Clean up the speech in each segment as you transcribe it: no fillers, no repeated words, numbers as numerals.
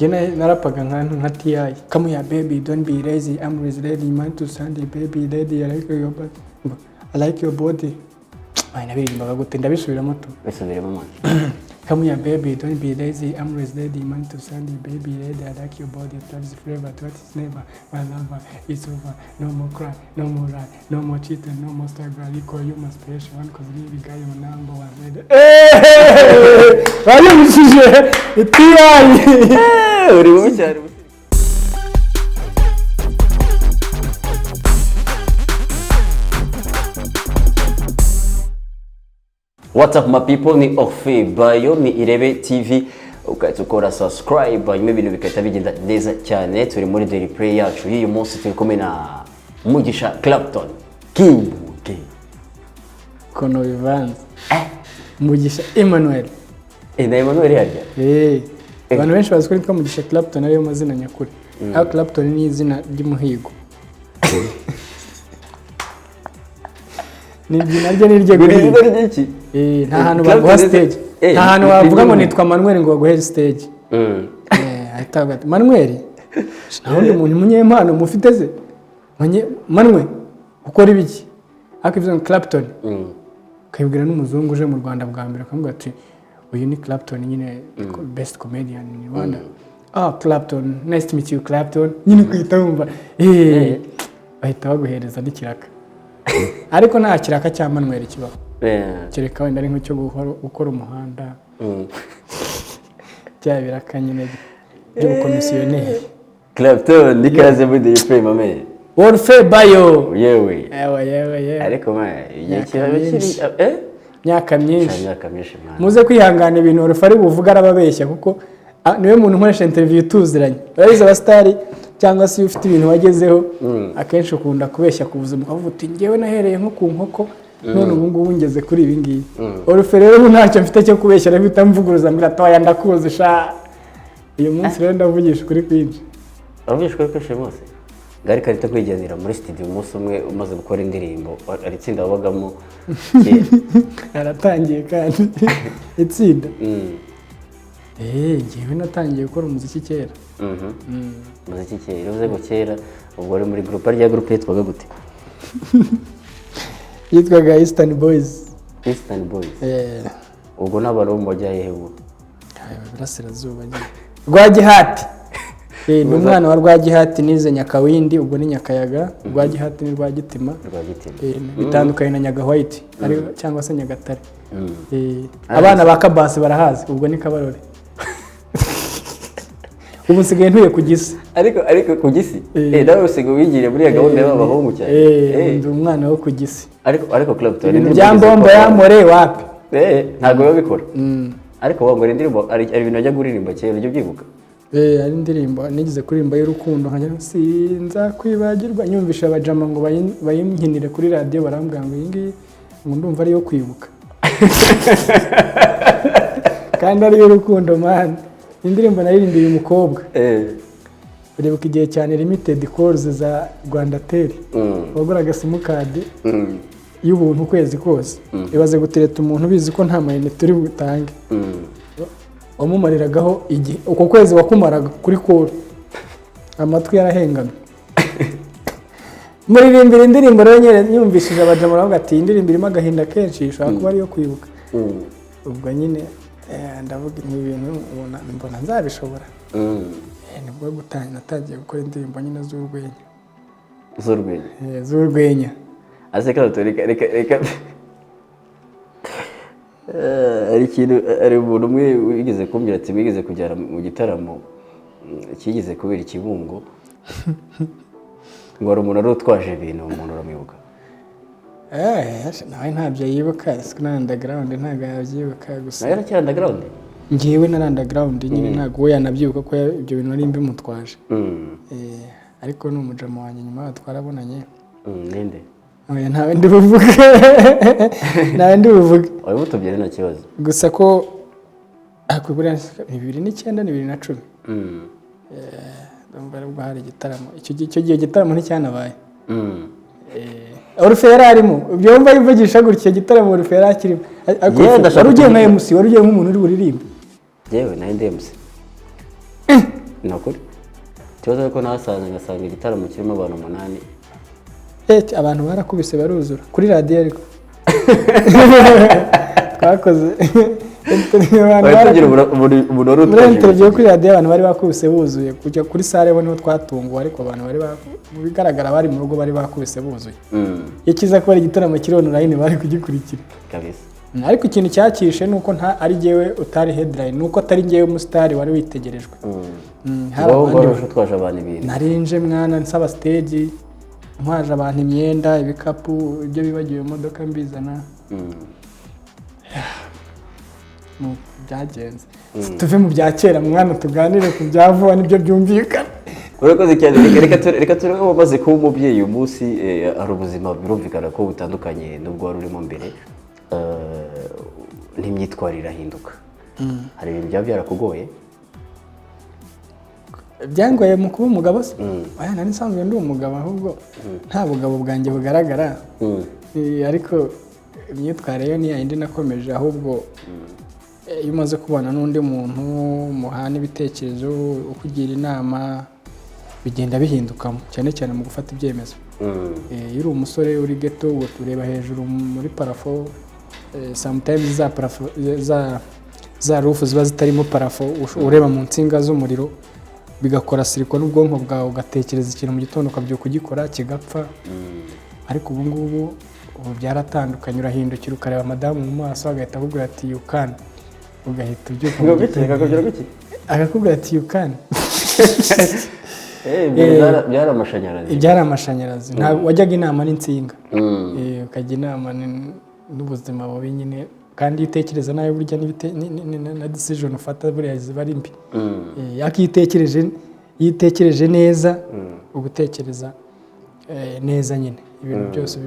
Njye narapaga nka T.I. Come here baby, don't be lazy, I'm always ready, man to Sunday baby ready, I like your body, I like your body. Ay, nabiririmbaga gute? Ndabisubiramo tu. Bisubiremo mwana. Come here baby, don't be lazy, I'm always ready, man to Sunday baby ready, I like your body, that is forever, that is never, my lover, it's over, no more cry, no more lie, no more cheating, no more struggle, I call you my special one, 'cause really guy you're number one. Hey! Bayumvishije T.I. Uri mubi cyane. What's up my people, ni Orphe Bayo, ni Irebe TV, ugahita ukora subscribe hanyuma ibintu bigahita bigenda neza cyane. Turi muri Daily Play yacu y'uyu munsi, turi kumwe na Mugisha Clapton Kibuge. Ukuntu bivanze, Mugisha Emmanuel. Eh, na Emmanuel harya? Eh, abantu benshi bazi ko nitwa Mugisha Clapton ariyo mazina nyakuri, ariko Clapton ni izina ry'umuhigo, ni naryo ni irye Ni izina guhiga. ry'iki? Eh, nta hantu Clapton baguha stage, nta hantu ni wavuga ngo iry'umuhigo. nitwa Manuel ngo baguhe stage. Eh, ahita avuga ati Manuel, nta wundi muntu munyempano mufite se? Manuel ukora ibiki? Ariko ibyo ngo Clapton, ukabibwira n'umuzungu uje mu Rwanda bwa mbere, akamubwira ati uyu ni Clapton nyine, best comedian in Rwanda. Ah, Clapton, nice to meet you Clapton. Nyine ukahita wumva eh, bahita baguhereza n'ikiraka, ariko nta kiraka cya Manuel kibaho, kereka wenda ari nk'icyo gukora umuhanda, bya biraka nyine by'ubukomisiyoneri. Clapton, ikaze muri Daily Play mame. Orphe Bayo. Yewe. Yewe yewe yewe. Ariko ma igihe Myaka kiraba kiri myinshi. eh Myaka myinshi. Imyaka myinshi mwana. Muze kwihangana, ibintu Orphe ari buvuge arababeshya, kuko niwe muntu nkoresha interview tuziranye. Urabizi abasitari cyangwa se iyo ufite ibintu wagezeho, akenshi ukunda kubeshya ku buzima, ukavuga uti ngewe nahereye nko ku nkoko, none ubu ngubu ngeze kuri ibi ngibi. Orphe rero ubu ntacyo mfite cyo kubeshya, arahita mvuguruza mbwira ati oya ndakuzi sha. Uyu munsi rero ndavugisha ukuri kwinshi. Uravugisha ukuri kwinshi bose ngari karita kwigenera muri studio umunsi umwe umaze gukora indirimbo, hari itsinda wabagamo kera. Aratangiye kandi itsinda. Eh, ngewe natangiye gukora umuziki kera. Umuziki kera, iyo uvuze ngo kera ubwo wari muri groupe, rya groupe yitwaga gute? Yitwaga Eastern Boys. Eastern Boys? Eh. Ubwo n'abantu bo mu majya hehe ubu? Burasirazuba nyine, Rwagihati. Eh, ni umwana wa Rwagihati, nize Nyakawindi, ubwo ni Nyakayaga. Rwagihati ni Rwagitima. Rwagitima. Eh, bitandukanye na Nyagahwayiti cyangwa se Nyagatare. Eh, abana ba Kabasi barahazi, ubwo ni Kabarore. Ubu nsigaye ntuye ku Gisi. Ariko ku Gisi? Eh. Eh, nawe usigaye wigiriye muri iyo gahunda y'abahungu cyane. Eh, Eh, ndi umwana wo ku Gisi. Ariko Clapton, Ibintu indirimbo bya ugeze mbombo yamore wapi. Eh, ntabwo biba bikora. Ariko wangora indirimbo, hari ibintu wajya kuririmba kera ujya ubyibuka? Eh, hari indirimbo nigeze kuririmba y'urukundo nkajya sinza kwibagirwa, nyumvisha abajama ngo bayinkinire kuri radiyo, barambwira ngo iyi ngiyi ngo ndumva ari iyo kwibuka kandi ari iy'urukundo man. Indirimbo naririmbiye umukobwa. Uribuka igihe cyane limited calls za Rwandatel, waguraga simukadi y'ubuntu ukwezi kose. Ibaze gutereta umuntu ubizi ko nta mayinite uri butange, wamumariragaho igihe, uko kwezi wakumaraga kuri call, amatwi yarahengamye. Muririmbira indirimbo rero nyine, yumvishije abajama baravuga ati iyi ndirimbo irimo agahinda kenshi, ishobora kuba ari iyo kwibuka. Ubwo nyine ndavuga ibi bintu mbona nzabishobora. Eh, nibwo natangiye gukora indirimbo nyine z'urwenya. Z'urwenya? Eh, z'urwenya. Ase Clapton, reka reka reka. Eh, hari ikintu, hari umuntu umwe wigeze kumbwira ati wigeze kujyana mu gitaramo kigeze kubera i Kibungo, ngo hari umuntu wari utwaje ibintu, umuntu uramwibuka? Eh, nawe ntabyo yibuka, siko na underground ntabwo yabyibuka gusa. Nawe yaracyari underground? Ngewe na underground nyine, ntabwo we yanabyibuka ko ibyo bintu nari mbimutwaje. Eh, ariko ni umujama wanjye, nyuma yaho twarabonanye. Ninde? Oya, ntawe ndi buvuge, ntawe ndi buvuge. Wabimutubwira nta kibazo. Gusa ko ariko buriya ni 2009, ni 2010. Ndumva aribwo hari igitaramo icyo gihe, icyo gihe igitaramo nticyanabaye. Orphe yari arimo, ibyo wumva yivugisha gutya, icyo gitaramo Orphe yari akirimo. Ariko Yeah, Orphe, ndashaka wari ugiye nka kuvuga. MC, wari ugiye nk'umuntu uri buririmbe? Yewe, nari ndi MC. Ni ukuri, ikibazo ariko nahasanze ngasanga igitaramo kirimo abantu umunani. Abantu barakubise baruzura kuri radiyo, ariko twakoze abantu Wahita ugira umuntu wari muri utwaje interview kuri radiyo, abantu bari bakubise buzuye. Kujya kuri salle bo niho twatunguwe, ariko abantu bari mu bigaragara bari mu rugo bari bakubise buzuye. Iyo kiza kuba ari igitaramo kiri online bari kugikurikira. Kabisa. Ariko ikintu cyakishe ni uko nta ari jyewe utari headline, ni uko atari jyewe umusitari wari witegerejwe. Hari Wowe abandi. wari utwaje abantu ibintu. Narinje mwana nsaba stage, ntwaje abantu imyenda, ibikapu, ibyo bibagiwe mu modoka mbizana. Nuko byagenze. Tuve mu bya kera mwana, tuganire ku bya vuba nibyo byumvikana. Urakoze cyane. Reka turebe, wamaze kuba umubyeyi uyu munsi, hari ubuzima birumvikana ko butandukanye n'ubwo wari urimo mbere, n'imyitwarire irahinduka. Hari ibintu byaba byarakugoye? Byangoye mu kuba umugabo se? Oya, nari nsanzwe ndi umugabo, ahubwo nta bugabo bwanjye bugaragara. Ariko imyitwarire yo ni yayindi nakomeje, ahubwo iyo umaze kubana n'undi muntu muhana ibitekerezo, ukugira inama, bigenda bihindukamo, cyane cyane mu gufata ibyemezo. Iyo uri umusore uri ghetto, ureba hejuru muri plafond, sometimes za plafond za roof ziba zitarimo plafond, ureba mu nsinga z'umuriro bigakora circuit n'ubwonko bwawe, ugatekereza ikintu mu gitondo ukabyuka ugikora kigapfa. Ariko ubu ngubu ubu byaratandukanye, urahindukira ukareba madamu mu maso, agahita akubwira ati "You can", ugahita ubyuka mu Ngo gutya? gitondo. Akakubwira gutya? Akakubwira ati "You can". Mbere byari amashanyarazi. Ibyari amashanyarazi, ntabwo wajyaga inama n'insinga. Ukajya inama n'ubuzima bubi nyine, kandi iyo utekereza nawe burya na decision ufata buriya ziba ari mbi. Ariko iyo utekereje neza, uba utekereza neza nyine, ibintu byose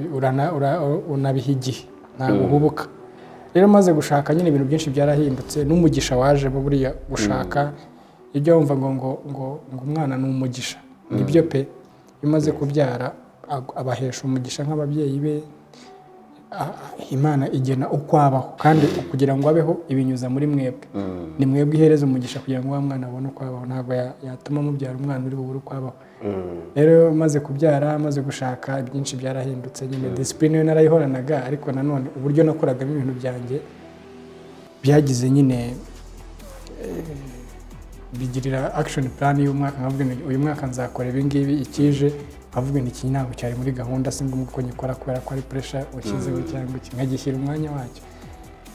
unabiha igihe, ntabwo uhubuka. Rero maze gushaka nyine ibintu byinshi byarahindutse, n'umugisha waje buriya gushaka. Ibyo wumva ngo umwana ni umugisha, nibyo pe. Iyo umaze kubyara abahesha umugisha nk'ababyeyi be. Imana igena uko abaho, kandi kugira ngo abeho ibinyuza muri mwebwe. Ni mwebwe ihereza umugisha kugira ngo wa mwana abone uko abaho. Ntabwo yatuma mubyara umwana uri bubure uko abaho. Rero maze kubyara, maze gushaka, byinshi byarahindutse nyine. Discipline yo narayihoranaga, ariko nanone uburyo nakoragamo ibintu byanjye byagize nyine bigirira action plan y'umwaka, nkavuga nti uyu mwaka nzakora ibi ngibi, ikije nkavuga nti iki ntabwo cyari muri gahunda, si ngombwa ko nyikora kubera ko ari pressure washyizeho cyangwa iki, nkagishyira umwanya wacyo,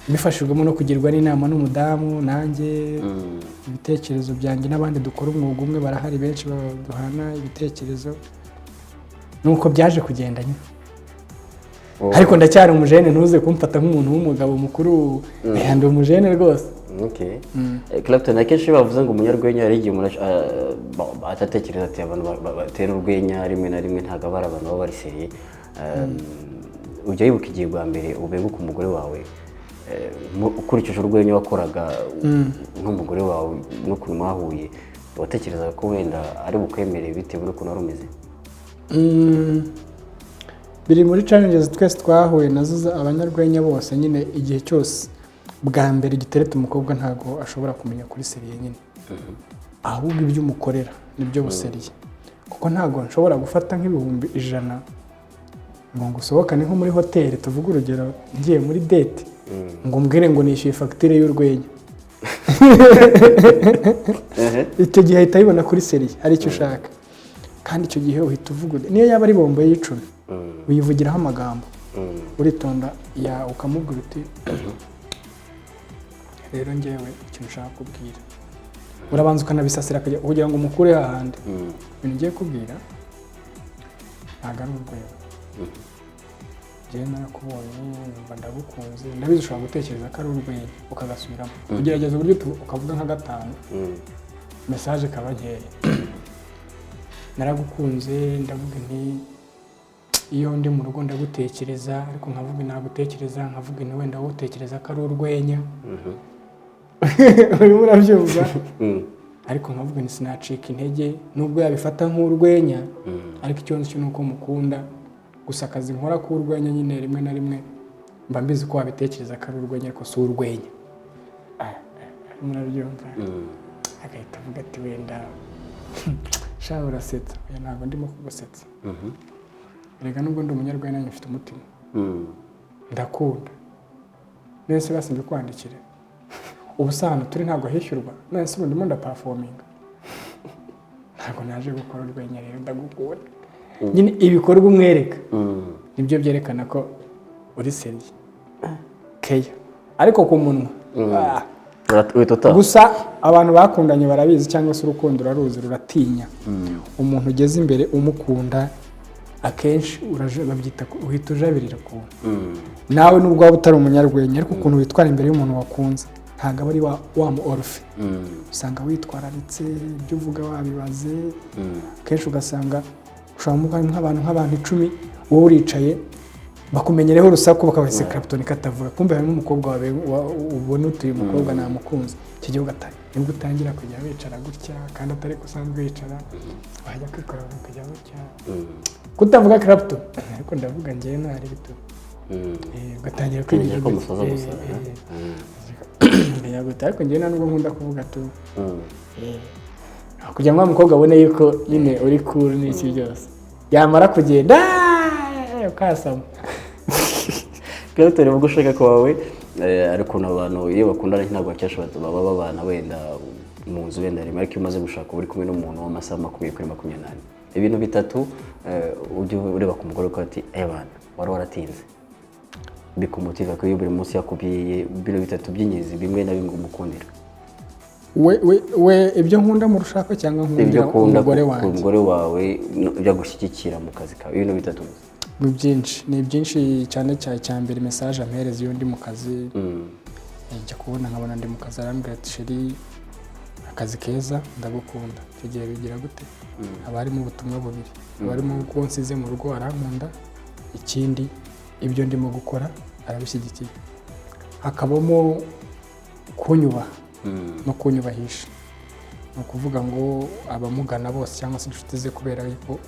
mbifashijwemo no kugirwa n'inama n'umudamu nanjye, ibitekerezo byanjye n'abandi dukora umwuga umwe barahari benshi duhana ibitekerezo. Nuko byaje kugenda nyine. Ariko ndacyari umujene, ntuze kumfata nk'umuntu w'umugabo mukuru. Ndi umujene rwose. Okay. Clapton, akenshi iyo bavuze ngo umunyarwenya, hari igihe umuntu atatekereza ati abantu batera urwenya rimwe na rimwe ntabwo aba ari abantu baba bari sérieux. Ujya wibuka igihe bwa mbere ubenguka umugore wawe, ukurikije urwenya wakoraga n'umugore wawe n'ukuntu mwahuye, watekerezaga ko wenda ari bukwemerere bitewe n'ukuntu wari umeze? Biri muri challenges twese twahuye nazo abanyarwenya bose nyine. Igihe cyose bwa mbere gitereta umukobwa, ntabwo ashobora kumenya kuri sérieux nyine, ahubwo ibyo umukorera nibyo busérieux, kuko ntabwo nshobora gufata nk'100,000 ngo ngusohokane nko muri hoteli, tuvuge urugero ngiye muri date, ngo mbwire ngo nishyuye fagitire y'urwenya. Icyo gihe ahita abibona kuri sérieux hari icyo ushaka, kandi icyo gihe uhita uvuga niyo yaba ari bombo y'icumi, uyivugiraho amagambo, uritonda ya ukamubwira uti rero ngewe ikintu ushaka kubwira, urabanza ukanabisasira kugira ngo umukure hahandi. Ibintu ugiye kubwira ntabwo ari urwego, njyewe narakubonye numva ndagukunze, ndabizi ushobora gutekereza ko ari urwenya, ukagasubiramo, ugerageza uburyo ukavuga nka gatanu, message ikaba nkeya. Naragukunze, ndavuga nti iyo ndi mu rugo ndagutekereza, ariko nkavuga nagutekereza nkavuga nti wenda wowe utekereza ko ari urwenya, urimo urabyumva? Ariko nkavuga nti sinacika intege nubwo yabifata nk'urwenya, ariko icyo nzi cyo ni uko mukunda. Gusa akazi nkora k'urwenya nyine, rimwe na rimwe mba mbizi ko wabitekereza ko ari urwenya, ariko si urwenya. Urimo urabyumva? Agahita avuga ati wenda Sha, urasetsa. Oya, ntabwo ndimo kugusetsa. Erega nubwo ndi umunyarwenya, nanjye mfite umutima. Ndakunda. None se basi mbikwandikire? Ubu se ahantu turi ntabwo hishyurwa? None se ubu ndimo ndaperforminga? Ntabwo naje gukora urwenya. Rero ndagukunda nyine. Ibikorwa umwereka nibyo byerekana ko uri sérieux keya, ariko ku munwa, ah. Uhita utaha. Gusa abantu bakundanye barabizi, cyangwa se urukundo uraruzi, ruratinya. Umuntu ugeze imbere umukunda, akenshi babyita uhita ujabirira ukuntu. Nawe nubwo waba utari umunyarwenya, ariko ukuntu witwara imbere y'umuntu wakunze, ntabwo aba ari wa mu orufe. Usanga witwararitse, ibyo uvuga wabibaze. Akenshi ugasanga ushobora kuba nk'abantu 10, wowe uricaye, bakumenyereho urusaku, bakabase Clapton katavuga, kumbe harimo umukobwa wawe ubona utuye umukobwa namukunze. Icyo gihe nibwo utangira kujya wicara gutya kandi atari ko usanzwe wicara, wajya kwikora ukajya gutya, kutavuga Clapton, ariko ndavuga njyewe ntari bito. Ugatangira kwigira ko musaza gutya. gusa. Nkajya gutya, ariko njyewe nta nubwo nkunda kuvuga tu. Kugira ngo wa mukobwa abone yuko nyine uri cool n'iki byose, yamara kugenda, ukasama. Clapton, ubwo ushaka kwawe, ariko ukuntu abantu iyo bakundana ntabwo bakesha baba babana wenda mu nzu wenda rimwe, ariko iyo umaze gushaka uba uri kumwe n'umuntu w'amasaha 24/24. Ibintu bitatu ujya ureba ku mugore ukavuga ati: "Ebana, wari waratinze," bikumutiva ko iyo buri munsi yakubwiye ibintu bitatu by'ingenzi, bimwe na bimwe umukundira. We ibyo nkunda mu rushako cyangwa Ibyo nkundira ukunda umugore ku wanjye? mugore wawe, ibyo agushyigikira mu kazi kawe, ibintu bitatu gusa. Ni byinshi, ni byinshi cyane cyane. Cya mbere, message ampereza iyo ndi mu kazi. Njya kubona nkabona ndi mu kazi, arambwira ati: "Chéri, akazi keza, ndagukunda." Icyo gihe bigira gute? Haba harimo ubutumwa bubiri: haba harimo ko nsize mu rugo arankunda, ikindi ibyo ndimo gukora arabishyigikiye, hakabamo kunyubaha no kunyubahisha. Ni ukuvuga ngo abamugana bose cyangwa se inshuti ze, kubera yuko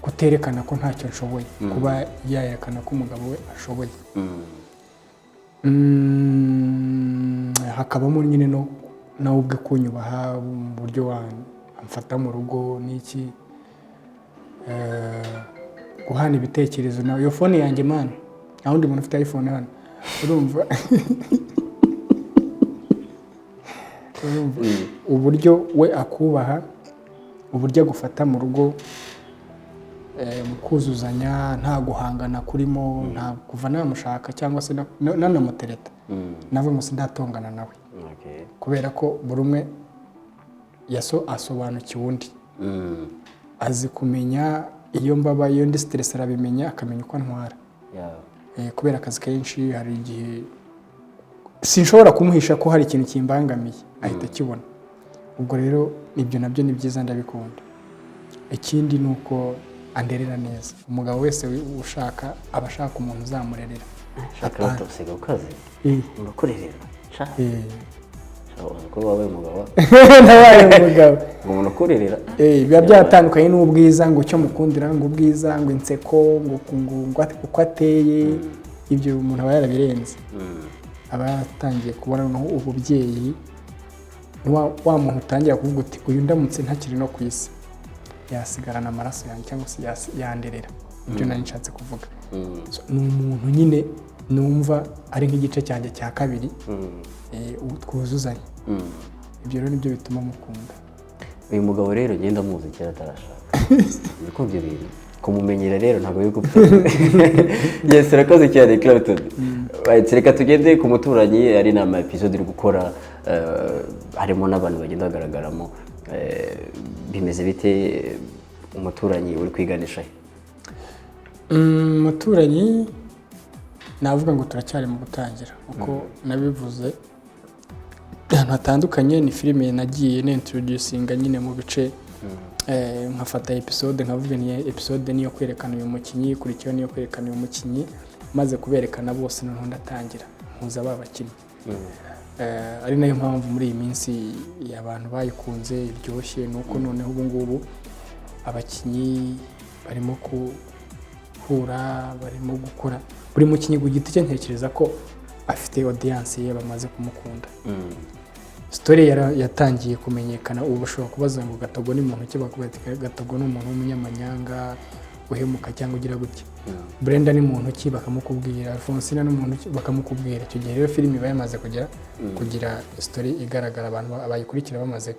kuterekana ko ntacyo nshoboye, kuba yerekana ko umugabo we ashoboye. Hakabamo nyine no nawe ubwe kunyubaha mu buryo amfata mu rugo n'iki. Guhana ibitekerezo nawe. Iyo phone yanjye, man, nta wundi muntu ufite iPhone hano, urumva? Urumva uburyo we akubaha, uburyo agufata mu rugo, mu kuzuzanya, nta guhangana kurimo, nta kuva namushaka cyangwa se nanamutereta, navuga ngo sindatongana nawe, kubera ko buri umwe yaso asobanukiwe undi, azi kumenya iyo mbabaye, iyo ndi stress arabimenya, akamenya uko antwara. Kubera akazi kenshi, hari igihe sinshobora kumuhisha ko hari ikintu kimbangamiye, ahita akibona. Ubwo rero ibyo nabyo ni byiza, ndabikunda. Ikindi ni uko anderera neza. Umugabo wese ushaka aba ashaka umuntu uzamurerera. Shaka usiga ukaze. Urakurerera. Sha, sha, uzi ko wabaye umugabo? Nabaye umugabo. Ngo umuntu ukurerera. Biba byatandukanye n'ubwiza, ngo icyo mukundira ngo ubwiza, ngo inseko, ngo uko ateye, ibyo umuntu aba yarabirenze, aba yaratangiye kubona noneho ububyeyi. Ni wa muntu utangira kuvuga uti: "Uyu ndamutse ntakiri no ku isi yasigarana amaraso yanjye cyangwa se yanderera." Ibyo nari nshatse kuvuga. So, ni umuntu nyine numva ari nk'igice cyanjye cya kabiri, ubu twuzuzanya. Ibyo rero nibyo bituma mukunda. Uyu mugabo rero ngenda muzi kera atarashaka, niko ibyo bintu kumumenyera rero ntabwo biri gupfa. Yes, urakoze cyane, Clapton. Right, reka tugende ku muturanyi. Ari nama episode iri gukora, harimo n'abantu bagenda bagaragaramo. Bimeze bite umuturanyi uri kwiganisha he? Umuturanyi navuga ngo turacyari mu gutangira. Uko nabivuze ahantu hatandukanye, ni filime nagiye nintroducinga nyine mu bice, nkafata episode nkavuga ni episode niyo kwerekana uyu mukinnyi, ikurikiyeho niyo kwerekana uyu mukinnyi. Maze kuberekana bose, noneho ndatangira mpuza ba bakinnyi. Ari nayo mpamvu muri iyi minsi abantu bayikunze, iryoshye, ni uko noneho ubu ngubu abakinnyi barimo guhura, barimo gukora, buri mukinnyi ku giti cye ntekereza ko afite audience ye, bamaze kumukunda. Story yatangiye kumenyekana. Ubu bashobora kubaza ngo Gatogo ni muntu ki? Bakubwira ati Gatogo ni umuntu w'umunyamanyanga, uhemuka cyangwa ugira gutya. Brenda ni muntu ki? Bakamukubwira. Alphonsina ni muntu ki? Bakamukubwira. Icyo gihe rero filime iba yamaze kugera kugira story igaragara, abantu bayikurikira bamaze.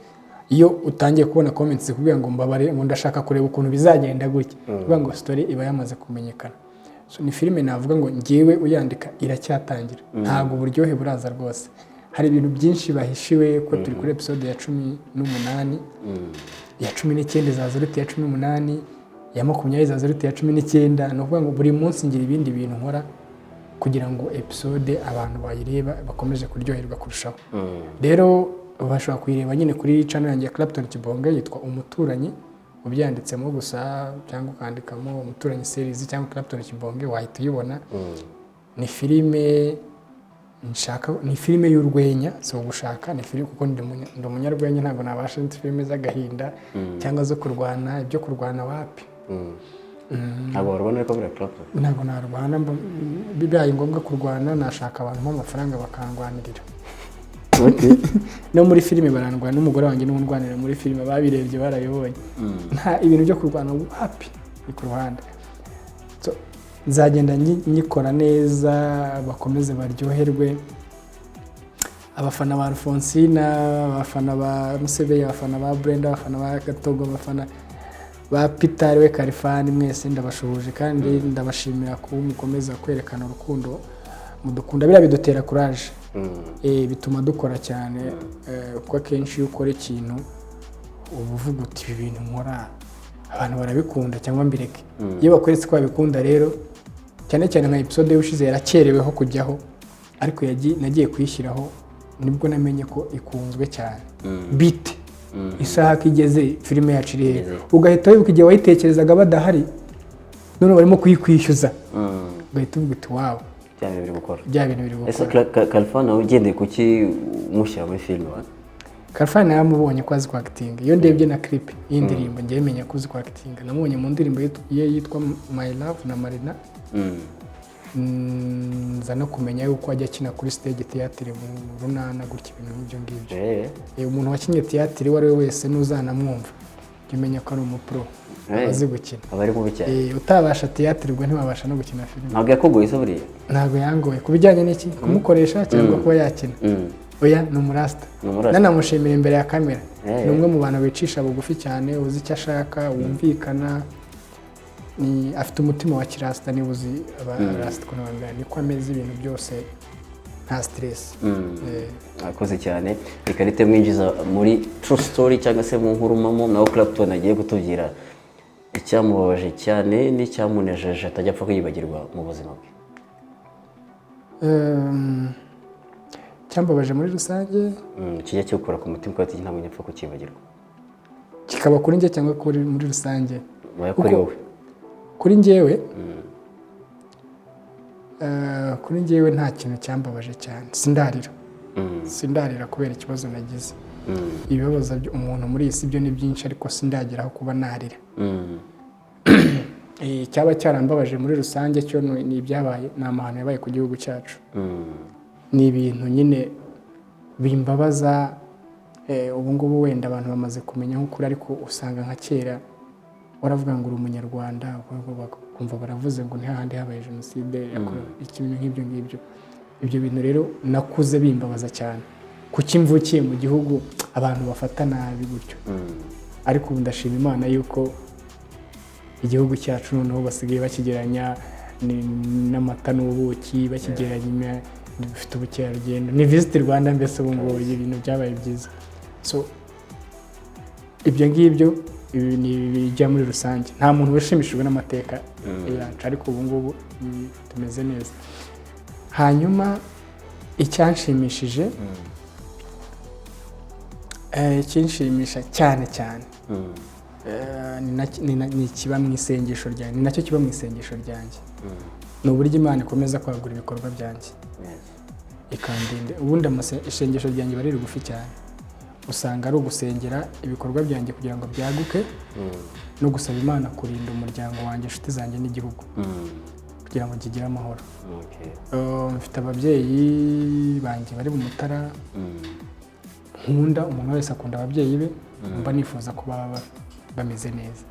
Iyo utangiye kubona comments zikubwira ngo mbabare, ngo ndashaka kureba ukuntu bizagenda gutya, kuvuga ngo story iba yamaze kumenyekana. So, ni filime navuga ngo ngewe uyandika iracyatangira, ntabwo uburyohe buraza rwose. Hari ibintu byinshi bahishiwe, ko turi kuri episode ya 18, iya 19 izaza iruta iya 18, iya 20 izaza iruta iya 19. Ni ukuvuga ngo buri munsi ngira ibindi bintu nkora kugira ngo episode abantu bayireba bakomeze kuryoherwa kurushaho. Rero bashobora kuyireba nyine kuri channel yanjye ya Clapton Kibonge, yitwa Umuturanyi ubyanditsemo gusa, cyangwa ukandikamo Umuturanyi series cyangwa Clapton Kibonge, wahita uyibona. Ni filime nshaka, ni filime y'urwenya, si ugushaka, ni filime kuko ndi umunyarwenya. Ntabwo nabasha filime z'agahinda cyangwa zo kurwana, ibyo kurwana wapi. Ntabwo warubona, ariko buriya Clapton Ntabwo narwana. Bibaye ngombwa kurwana, nashaka abantu amafaranga bakangwanirira. No muri filime barandwana, n'umugore wanjye niwe undwanira muri filime, babirebye barabibonye. Nta ibintu byo kurwana, wapi, ni ku ruhande. So, nzagenda nyikora neza, bakomeze baryoherwe, abafana ba Alphonsina, abafana ba Museveni, abafana ba Brenda, abafana ba Gatogo, abafana ba Peter we Kalifani, mwese ndabashuhuje kandi ndabashimira kuba mukomeza kwerekana urukundo mudukunda. Biriya bidutera courage, bituma dukora cyane, kuko akenshi iyo ukora ikintu uba uvuga uti ibi bintu nkora abantu barabikunda cyangwa mbireke. Iyo bakweretse ko babikunda rero, cyane cyane nka episode y'ubushize yarakereweho kujyaho, ariko nagiye kuyishyiraho nibwo namenye ko ikunzwe cyane. Bite isaha ko igeze, filime yacu iri hehe? Igeze. Ugahita wibuka igihe wayitekerezaga badahari, none barimo kuyikwishyuza, ugahita uvuga uti wow. Bya bintu biri gukora. Bya bintu biri Ese gukora. Kalifani nawe ugendeye ku ki umushyira muri filime wa? Kalifani naramubonye ko azi kwactinga. Iyo ndebye na clip y'indirimbo, ngewe menya ko uzi kwactinga. Namubonye mu ndirimbo ye yitwa My Love na Marina. Nza no kumenya yuko ajya akina kuri stage theatre mu Runana gutya, ibintu nk'ibyo ngibyo. Umuntu wakinnye theatre uwo ari we wese n'uzanamwumva, jya umenya ko ari umupro, azi gukina. Aba ari mubi cyane. Utabasha theatre ubwo ntiwabasha no gukina filime. Ntabwo yakugoye se buriya? Ntabwo yangoye. Ku bijyanye n'iki? Kumukoresha cyangwa kuba yakina? Oya, ni umurasita. Ni umurasta. Nanamushimira imbere ya kamera. Ni umwe mu bantu bicisha bugufi cyane, uzi icyo ashaka, wumvikana, ni afite umutima wa kirasita. Niba uzi abarasita ukuntu bamera, niko ameze, ibintu byose nta stress. Akoze cyane. Reka rite mwinjiza muri true story cyangwa se mu nkuru mpamo, naho Clapton agiye kutubwira icyamubabaje cyane n'icyamunejeje atajya apfa kwibagirwa mu buzima bwe. Cyambabaje muri rusange? Kijya kiwukura ku mutima ukaba ati ntabwo njya mpfa kukibagirwa. Kikaba kuri njye cyangwa kuri muri rusange? Oya, kuri wowe. Kuri njyewe, kuri njyewe nta kintu cyambabaje cyane. Sindarira, sindarira kubera ikibazo nagize. Ibibabaza umuntu muri iyi si byo ni byinshi, ariko sindageraho kuba narira. Icyaba cyarambabaje muri rusange cyo ni ibyabaye, ni amahano yabaye ku gihugu cyacu. Ni ibintu nyine bimbabaza. Ubu ngubu wenda abantu bamaze kumenya nk'ukuri, ariko usanga nka kera waravuga ngo uri umunyarwanda, bakumva baravuze ngo ni hahandi habaye jenoside yakorewe ikintu nk'ibyo ngibyo. Ibyo bintu rero nakuze bimbabaza cyane, kuki mvukiye mu gihugu abantu bafata nabi gutyo? Ariko ubu ndashima Imana yuko igihugu cyacu noneho basigaye bakigeranya n'amata n'ubuki, bakigeranya dufite ubukerarugendo, ni Visit Rwanda, mbese ubu ngubu ibintu byabaye byiza. So ibyo ngibyo, ibi ni ibijya muri rusange. Nta muntu wishimishijwe n'amateka yacu, ariko ubu ngubu tumeze neza. Hanyuma icyanshimishije, ikinshimisha cyane cyane, ni ikiba mu isengesho ryanjye, ni nacyo kiba mu isengesho ryanjye, ni uburyo Imana ikomeza kwagura ibikorwa byanjye, ikandinda. Ubundi isengesho ryanjye riba ari rigufi cyane, usanga ari ugusengera ibikorwa byanjye kugira ngo byaguke, no gusaba Imana kurinda umuryango wanjye, inshuti zanjye n'igihugu kugira ngo kigire amahoro. Mfite ababyeyi banjye bari mu Mutara. Nkunda umuntu wese akunda ababyeyi be, mba nifuza ko baba bameze neza,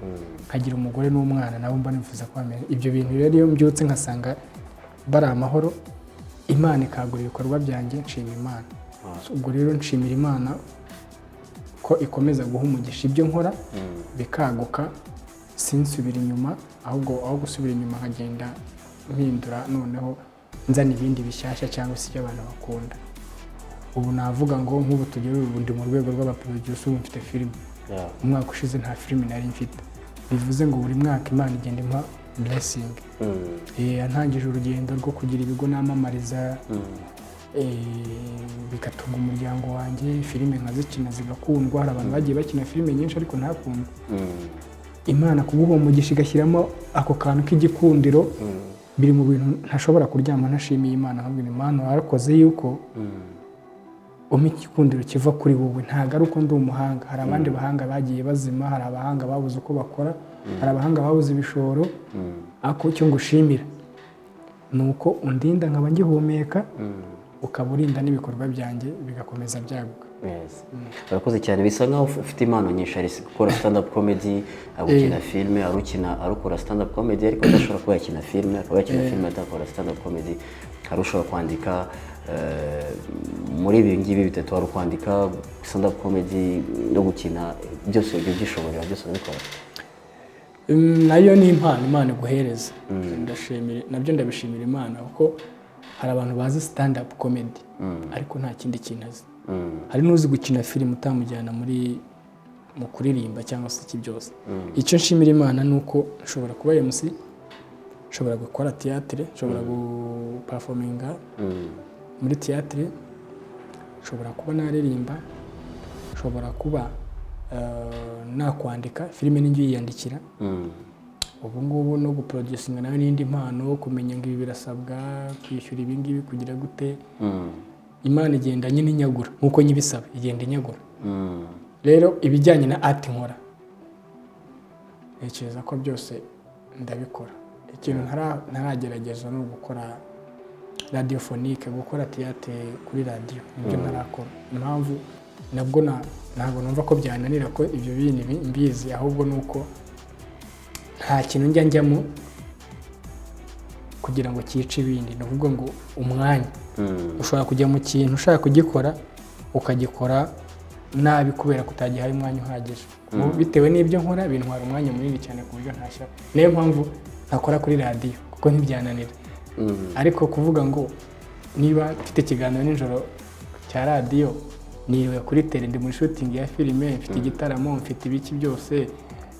nkagira umugore n'umwana nabo mba nifuza ko bameze. Ibyo bintu rero, iyo mbyutse nkasanga bari amahoro, Imana ikagura ibikorwa byanjye, nshima Imana. So, ubwo rero nshimira Imana ko ikomeza guha umugisha ibyo nkora bikaguka, sinsubira inyuma, ahubwo aho gusubira inyuma nkagenda mpindura, noneho nzana ibindi bishyashya cyangwa se ibyo abantu bakunda. Ubu navuga ngo nk'ubu tugere ubu ndi mu rwego rw'abaproducer, ubu mfite filime. Umwaka ushize nta filime nari mfite. Bivuze ngo buri mwaka Imana igenda impa blessing. Yantangije urugendo rwo kugira ibigo namamariza, bigatunga umuryango wanjye, filime nkazikina zigakundwa. Hari abantu bagiye bakina filime nyinshi ariko ntakundwe. Imana kuguha umugisha igashyiramo ako kantu k'igikundiro, biri mu bintu ntashobora kuryama ntashimiye Imana. Nkabwira Imana: "Warakoze yuko umpa igikundiro kiva kuri wowe. Ntabwo ari uko ndi umuhanga. Hari abandi bahanga bagiye bazima, hari abahanga babuze uko bakora, hari abahanga babuze ibishoro, ariko icyo ngushimira ni uko undinda nkaba ngihumeka, ukaba urinda n'ibikorwa byanjye bigakomeza byaguka." Yes. Urakoze cyane. Bisa nkaho ufite impano nyinshi. Hari gukora stand up comedy, ari gukina filime, ari ukina, ari ukora stand up comedy ariko adashobora kuba yakina filime, akaba yakina filime adakora stand up comedy, hari ushobora kwandika. Muri ibi ngibi bitatu, hari ukwandika, stand up comedy no gukina, byose ujya ubyishoborera, byose urabikora? Nayo ni impano Imana iguhereza. Ndashimira, nabyo ndabishimira Imana, kuko hari abantu bazi stand up comedy ariko nta kindi kintu azi. Hari n'uzi gukina filime utamujyana muri mu kuririmba cyangwa se iki byose. Icyo nshimira Imana ni uko nshobora kuba MC, nshobora gukora théâtre, nshobora guperforminga muri théâtre, nshobora kuba naririmba, nshobora kuba nakwandika filime n'injye uyiyandikira. Ubu ngubu no guproducinga nayo n'indi mpano, kumenya ngo ibi birasabwa kwishyura, ibi ngibi kugira gute. Imana igenda nyine inyagura nk'uko nyibisaba, igenda inyagura. Rero ibijyanye na art nkora, ntekereza ko byose ndabikora. Ikintu ntaragerageza ni ugukora radiophonique, gukora théâtre kuri radiyo, nibyo ntarakora. Impamvu nabwo ntabwo numva ko byananira, ko ibyo bintu mbizi, ahubwo ni uko nta kintu njya njyamo kugira ngo cyice ibindi. Ni ukuvuga ngo umwanya, ushobora kujya mu kintu ushaka kugikora ukagikora nabi kubera kutagihaye umwanya uhagije. Bitewe n'ibyo nkora bintwara umwanya munini cyane ku buryo ntashyira. Niyo mpamvu ntakora kuri radiyo, kuko ntibyananira. Ariko kuvuga ngo niba mfite ikiganiro nijoro cya radiyo, niriwe kuri tele, ndi muri shooting ya filime, mfite igitaramo, mfite ibiki byose,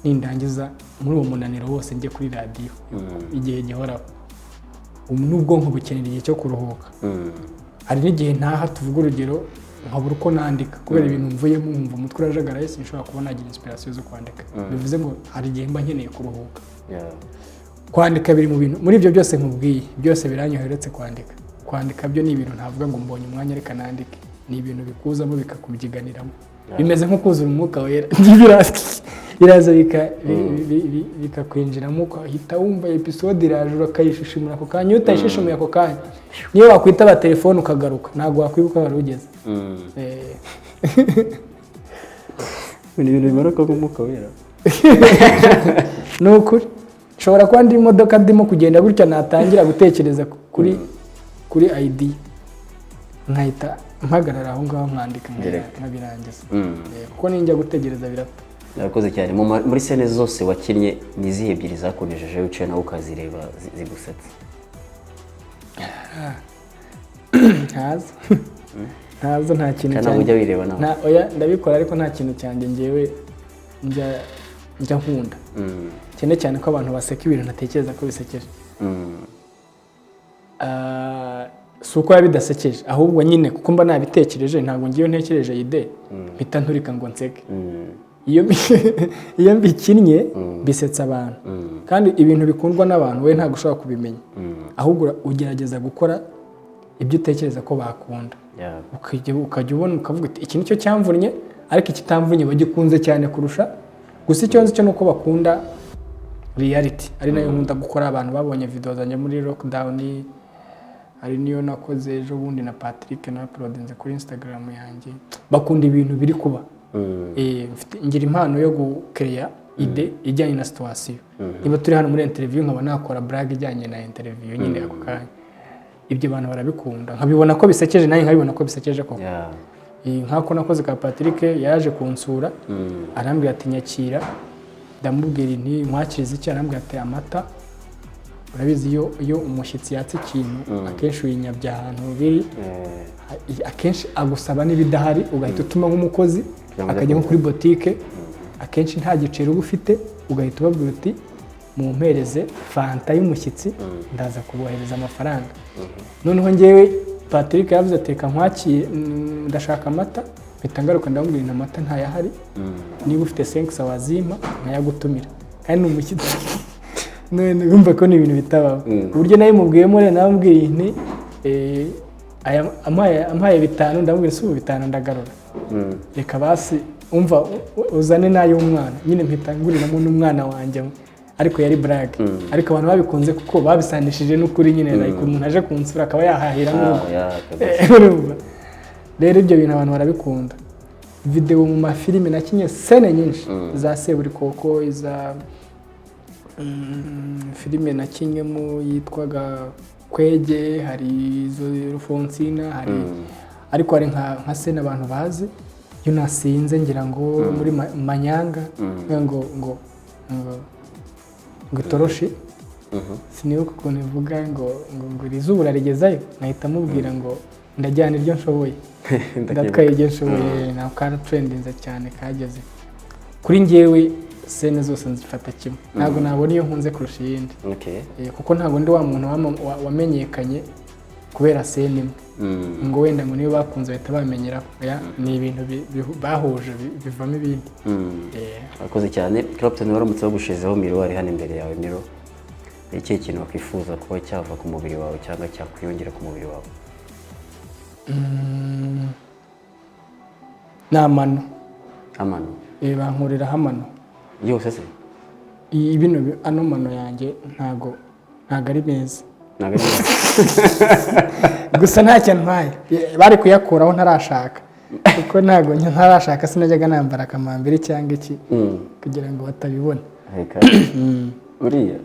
nindangiza muri uwo munaniro wose njye kuri radiyo, igihe gihoraho. Ubu n'ubwonko bukenera igihe cyo kuruhuka. Hari n'igihe ntaha, tuvuga urugero, nkabura uko nandika kubera ibintu mvuyemo, nkumva umutwe urajagaraye, sinshobora kuba nagira inspiration zo kwandika. Bivuze ngo hari igihe mba nkeneye kuruhuka. Kwandika biri mu bintu, muri ibyo byose nkubwiye byose biranyohera uretse kwandika. Kwandika byo ni ibintu ntavuga ngo mbonye umwanya reka nandike. Ni ibintu bikuzamo bikakubyiganiramo, bimeze nko kuzura Umwuka Wera. Biraza bikakwinjiramo, ukahita wumva episode iraje, ukayishishimura ako kanya. Iyo utayishishimuye ako kanya, niyo wakwitaba telefone ukagaruka, ntabwo wakwibuka wari ugeze. Ni ibintu bimanuka nk'Umwuka Wera. Ni ukuri, nshobora kuba ndi imodoka ndimo kugenda gutya, natangira gutekereza kuri idea, nkahita mpagarara aho ngaho nkandika, Direct. nkabirangiza. Kuko ninjya gutegereza birapfa. Urakoze cyane. Muri scène zose wakinnye, ni izihe ebyiri zakunejeje wicaye nawe ukazireba zigusetsa? Ntazo, ntazo, nta kintu. Cyangwa ntabwo ujya wireba nawe? Oya, ndabikora, ariko nta kintu cyanjye ngewe njya nkunda, cyane cyane ko abantu baseka ibintu ntatekereza ko bisekeje. Ah, si uko biba bidasekeje, ahubwo nyine kuko mba nabitekereje. Ntabwo ngiyo ntekereje idée mpita nturika ngo nseke. Iyo mbikinnye bisetsa abantu, kandi ibintu bikundwa n'abantu we ntabwo ushobora kubimenya, ahubwo ugerageza gukora ibyo utekereza ko bakunda. Ukajya ubona ukavuga uti: "Iki nicyo cyamvunnye, ariko ikitamvunnye bagikunze cyane kurusha." Gusa icyo nzi cyo ni uko bakunda reality, ari nayo nkunda gukora. Abantu babonye video zanjye muri lockdown. Hari niyo nakoze ejo bundi na Patrick na uploadinze kuri Instagram yanjye. Bakunda ibintu biri kuba. Ngira impano yo gukereya idée ijyanye na situation. Niba turi hano muri interview, nkaba nakora blague ijyanye na interview nyine ako kanya. Ibyo abantu barabikunda, nkabibona ko bisekeje, nanjye nkabibona ko bisekeje koko. Nk'ako nakoze ka Patrick, yaje kunsura, arambwira ati: "Nyakira." Ndamubwira nti: "Nkwakiriza iki?" Arambwira ati: "Amata." Urabizi, iyo umushyitsi yatse ikintu, akenshi uyinyabya ahantu biri. Akenshi agusaba n'ibidahari, ugahita utuma nk'umukozi Kugira ngo akajya nko kuri botike. Akenshi nta giceri uba ufite, ugahita ubabwira uti: "Mumpereze fanta y'umushyitsi, ndaza kubohereza amafaranga." Noneho ngewe Patrick yavuze ati: "Reka nkwakire, ndashaka amata." Mpita ngaruka ndamubwira nti: "Amata ntayahari, niba ufite senkisa wazimpa nkayagutumira." Kandi ni umushyitsi. None urumva ko ni ibintu bitabaho. Uburyo nabimubwiyemo rero, namubwiye nti ampaye 5, ndamubwira: "Si ubu 5 ndagarura, reka basi umva uzane n'ay'umwana." Nyine mpita nguriramo n'umwana wanjye, ariko yari blague. Ariko abantu babikunze kuko babisanishije n'ukuri nyine, like umuntu aje kunsura akaba yahahira n'urugo. Ah, yeah, kabisa. Urumva rero, ibyo bintu abantu barabikunda. Videwo mu mafilime, nakinye scène nyinshi za Seburikoko, iza filime nakinyemo yitwaga Kwege, hari izo Rufonsina, hari ariko hari nka scène abantu bazi iyo nasinze, ngira ngo muri Manyanga, ngo itoroshi, sinibuka ukuntu ivuga, ngo iri zuba urarigezayo, nkahita mubwira ngo ndajyana iryo nshoboye, ndatwaye iryo nshoboye. Nako karatrendinze cyane, kageze kuri njyewe. Scène zose nzifata kimwe, ntabwo nabona iyo nkunze kurusha iyindi. Kuko ntabwo ndi wa muntu wamenyekanye kubera scène imwe, ngo wenda ngo niyo bakunze bahita bamenyeraho. Oya, ni ibintu bahuje bivamo ibindi. Urakoze cyane, Clapton. Waramutse bagushizeho miroir hano imbere yawe, mirror, ni ikihe kintu wakwifuza kuba cyava ku mubiri wawe cyangwa cyakwiyongera ku mubiri wawe? Ni amano. Amano? Bankuriraho amano. Yose se? Ano mano yanjye ntago ari meza. Ntabwo ari meza. Gusa ntacyo ntwaye. Bari kuyakuraho ntarashaka, kuko ntabwo ntarashaka sinajyaga nambara akamambiri cyangwa iki kugira ngo batabibona. Reka uriya.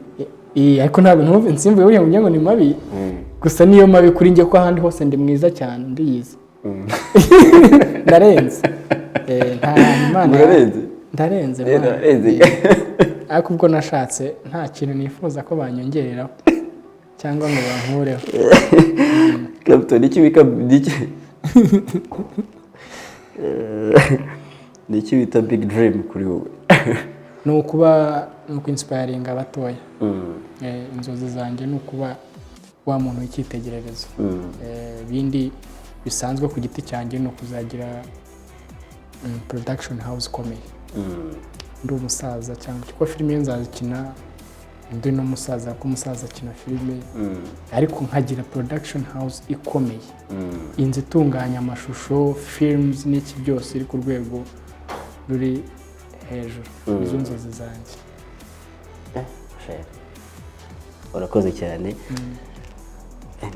Ariko ntabwo ntumve nsimbuye buriya ngo ngo ni mabi. Gusa niyo mabi kuri njye, ko ahandi hose ndi mwiza cyane, ndiyizi, ndarenze. Nta Imana. Urarenze? Ndarenze, man. Urarenze. Ariko ubwo nashatse, nta kintu nifuza ko banyongereraho cyangwa ngo bankureho. Clapton, iki wika niki ni iki wita big dream kuri wowe? Ni ukuba, ni ukwinspiringa abatoya. Inzozi zanjye ni ukuba wa muntu w'icyitegererezo. Ibindi bisanzwe ku giti cyanjye ni ukuzagira production house ikomeye ndi umusaza, cyangwa kuko filime iyo nzazikina ndi n'umusaza, kuko umusaza akina filime, ariko nkagira production house ikomeye, inzu itunganya amashusho, films n'iki byose, iri ku rwego ruri hejuru. Izo nzozi zanjye. Cher. Urakoze cyane. Man.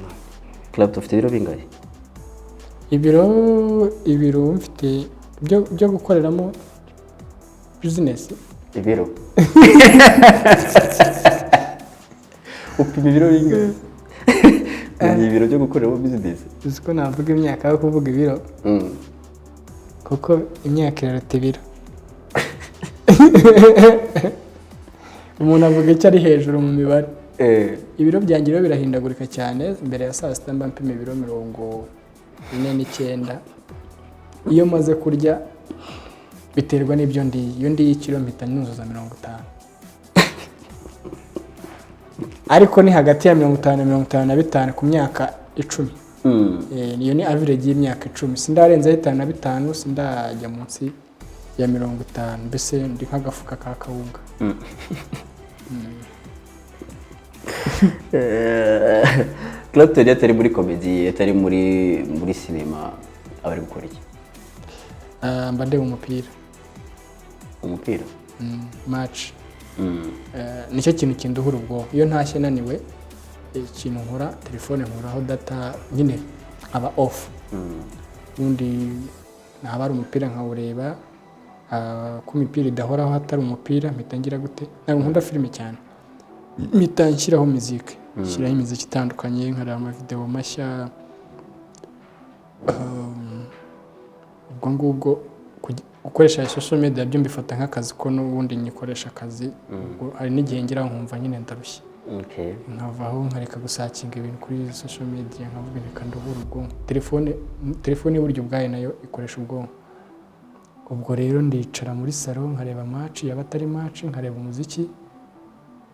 Clapton, ufite ibiro bingahe? Ibiro mfite byo gukoreramo business. Ibiro, upima ibiro bingahe? Ni ibiro byo gukoreramo business. Uzi ko navuga imyaka aho kuvuga ibiro, kuko imyaka iraruta ibiro. Umuntu avuga icyo ari hejuru mu mibare. Ibiro byanjye rero birahindagurika cyane. Mbere ya saa sita mba mpima ibiro 49. Iyo maze kurya, biterwa n'ibyo ndiye, iyo ndiye ikiro mpita nuzuza 50, ariko ni hagati ya 50 na 55 ku myaka 10. Iyo ni average y'imyaka 10. Sindarenzaho 55, sindajya munsi ya 50, mbese ndi nk'agafuka ka kawunga. Clapton iyo atari muri comedy, atari muri sinema, aba ari gukora iki? Ah, mba ndeba umupira. Umupira? Match. Nicyo kintu kinduhura ubwonko iyo ntashye naniwe. Ikintu nkora, telefone nkuraho data nyine, aba off. Ubundi naba ari umupira nkawureba. Ko imipira idahoraho, hatari umupira mpita ngira gute? Ntabwo nkunda filime cyane, mpita nshyiraho muzike, nshyiraho imiziki itandukanye, nkareba amavideo mashya. Ubwo ngubwo gukoresha social media byo mbifata nk'akazi, ko n'ubundi nyikoresha akazi. Ubwo hari n'igihe ngira nkumva nyine ndarushye, nkavaho nkareka gusearchinga ibintu kuri social media, nkavuga reka nduhure ubwonko. Telefone burya ubwayo nayo ikoresha ubwonko. Ubwo rero ndicara muri salon nkareba match, yaba atari match nkareba umuziki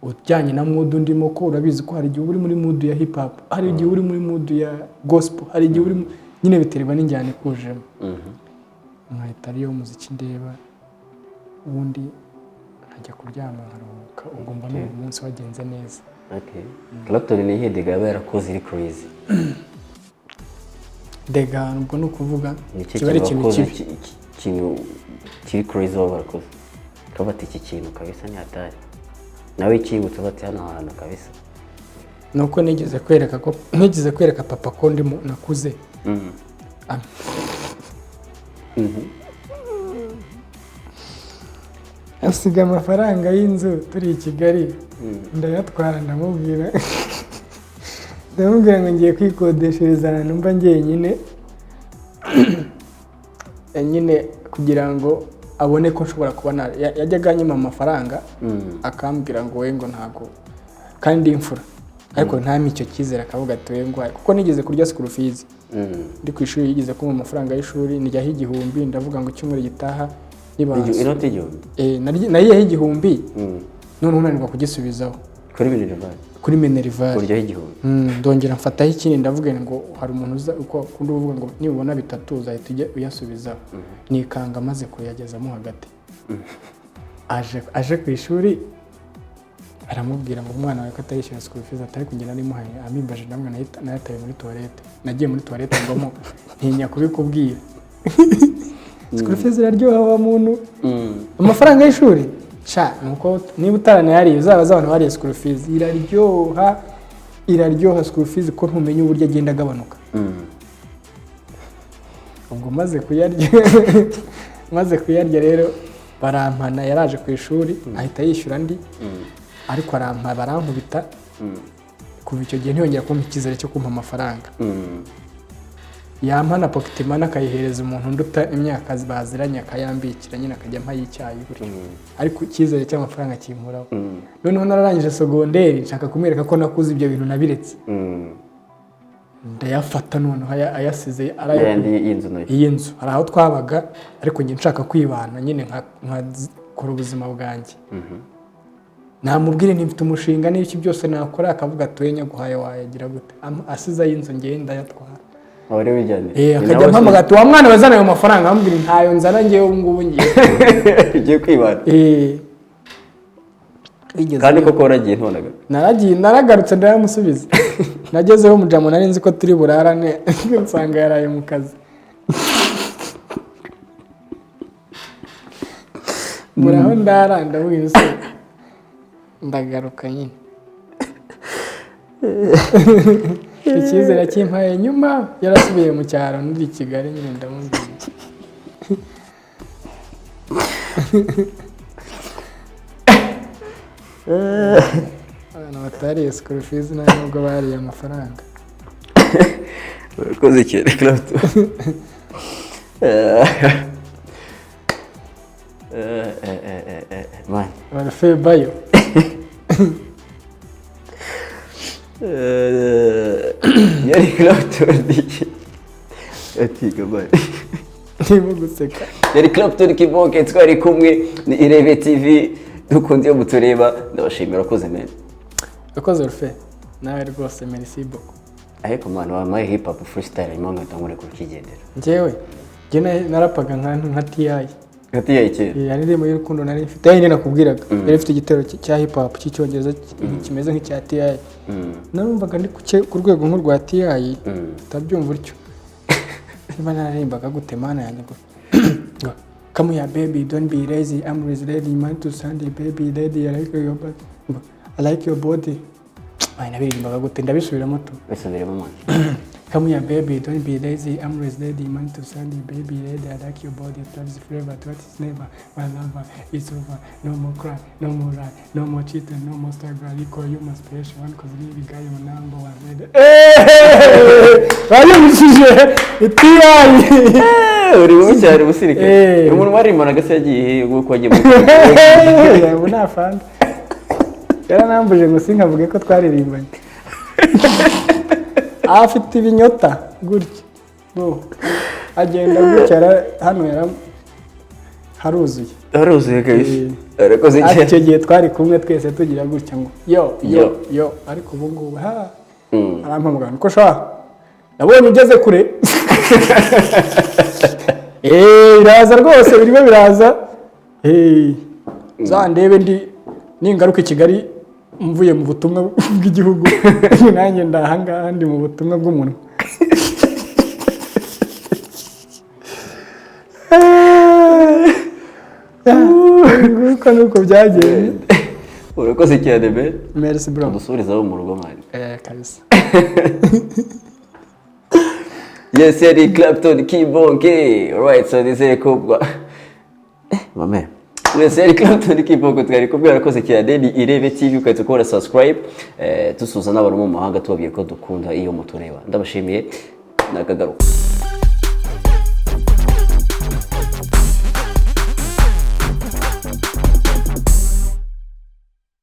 ujyanye na mood ndimo, ko urabizi ko hari igihe uba uri muri mood ya hip hop, hari igihe uri muri mood ya gospel, hari igihe uri nyine biterwa n'injyana ikujemo. Nkahita ariyo muziki ndeba, ubundi nkajya kuryama nkaruhuka. Ubwo mba numva umunsi wagenze neza. Okay. Clapton, ni iyihe dégât yaba yarakoze iri crazy? Dégât ubwo ni ukuvuga Ni ikihe kiba ari kintu ikintu wakoze kibi? ikintu kiri crazy waba warakoze, ukavuga ati iki kintu kabisa ni hatari, nawe ikibutsa bati hano hantu kabisa? Ni uko nigeze kwereka ko nigeze kwereka papa ko ndimo nakuze. Asiga amafaranga y'inzu turi i Kigali, ndayatwara, ndamubwira ngo ngiye kwikodeshereza ahantu mba njyenyine nyine, kugira ngo abone ko nshobora kuba yajyaga anyima amafaranga, akambwira ngo we ngo ntabwo kandi ndi imfura, ariko ntampe icyo cyizere, akavuga ati we ngo, kuko nigeze kurya school fees ndi ku ishuri, yigeze kumpa amafaranga y'ishuri ndyaho 1000, ndavuga ngo icyumweru gitaha niba Inoti 1000? Eh, nariyeho 1000, noneho unanirwa kugisubizaho. Kuri minerval? Kuri minerval. Kuryaho 1000? Ndongera mfataho ikindi, ndavuga ngo hari umuntu uza uko akunda uvuga ngo nibubona bitatu uzahita ujya uyasubizaho. Nikanga maze kuyagezamo hagati, aje ku ishuri aramubwira ngo umwana wawe ko atayishyura school fees, atari kugenda nimuhaye amimbaje, namwe nayataye muri toilette, nagiye muri toilette ngwamo ntinya kubikubwira. School fees iraryoha wa muntu. Amafaranga y'ishuri sha, nuko niba utaranayariye uzabaze abantu bariye school fees, iraryoha, iraryoha school fees, ko ntumenya uburyo agenda agabanuka. Ubwo maze kuyarya rero barampana, yaraje ku ishuri ahita yishyura andi, ariko arampa, barankubita. Kuva icyo gihe ntiyongera kumpa icyizere cyo kumpa amafaranga. Yampa na pocket money akayihereza umuntu unduta imyaka baziranye, akayambikira nyine, akajya ampa y'icyayi gutyo, ariko icyizere cy'amafaranga kinkuraho. Noneho nararangije segonderi, nshaka kumwereka ko nakuze, ibyo bintu nabiretse, ndayafata noneho ayasize Yayandi y'inzu nayo? Iyi nzu hari aho twabaga, ariko njye nshaka kwibana nyine nkakora ubuzima bwanjye. Namubwire ntifite umushinga n'iki byose nakora, akavuga ati we nyaguhaye wayagira gute? Asize ay'inzu, ngewe ndayatwara. Wari wijyane? Akajya ampamagara ati wa mwana wazana ayo mafaranga, ambwira ntayo nzana ngewe, ubu ngubu ngiye Ugiye kwibana. Bigeze Kandi koko waragiye ntonaga? Naragiye, naragarutse, ndayamusubiza. Nagezeho umujamo nari nzi ko turi burarane, nsanga yaraye mu kazi. Buraho ndara, ndavuga se ndagaruka nyine. Icyizere kimpaye nyuma yarasubiye mu cyaro, ndi i Kigali nyine, ndamubwira. Abantu batariye school fees nta nubwo bariye amafaranga. Urakoze cyane, Clapton. Man. Barafe bayo. Yari Clapton ati gabari. Ndimo guseka. Yari Clapton Kibonke twari kumwe, ni Irebe TV, dukunze iyo mutureba, ndabashimira, urakoze man. Urakoze Rufe, nawe rwose, merci beaucoup. Ariko man, wampaye hip hop freestyle hanyuma nkahita nkureka ukigendera. Njyewe njye narapaga nka T.I. Hagati ya kera? Yari indirimbo y'urukundo nari mfite, yindi nakubwiraga yari ifite igitero cya hip hop cy'icyongereza kimeze nk'icya T.I. Narumvaga ndi ku rwego nk'urwa T.I. Utabyumva utyo, niba nararimbaga gute mana yanjye, ngo come here baby, don't be lazy, I'm with ready man to Sunday baby lady, I like your body, ngo I like your body. Ay, nabiririmbaga gute? Ndabisubiramo tu. Bisubiremo, man. Come here, baby, don't be lazy. I'm always ready, man to Sunday, baby, ready. I like your body, it loves forever. What is never, my lover, it's over. No more cry, no more lie, no more cheating, no more struggle. You call you my special one, 'cause me, guy, your number one. Ready. Hey! Bayumvishije itiyayi. Uri mubi cyane, umusirikare. Eh. Umuntu waririmanaga se yagiye he ubwo wagiye muri Ubu nta fanta yaranambuje ngo sinkavuge ko twaririmbanye. Afite ibinyota gutya. Bo, agenda gutya, hano haruzuye. Haruzuye kabisa. Eh. Arakoze Ariko cyane. Icyo gihe twari kumwe twese tugira gutya ngo yo yo. Yo. Yo, ariko ubu ngubu ha arampamagara ko sha nabonye ugeze kure. Eh, biraza rwose, birimo biraza. Eh, zandebe ndi ningaruka i Kigali mvuye mu butumwa bw'igihugu, nanjye ndahangaha ndi mu butumwa bw'umunwa. Nguko nuko byagenze. Urakoze cyane be. Merci, bro. Udusubirizaho mu rugo, man. Eh, kabisa. Yes, yari Clapton Kibonke. Alright, so nizere ko mame. Yes, yari Clapton Kibonke twari kumwe, arakoze cyane. Ni Irebe TV, ukahita ukora subscribe. Dusuhuza n'abantu mu mahanga, tubabwiye ko dukunda iyo mutureba. Ndabashimiye, nakagaruka.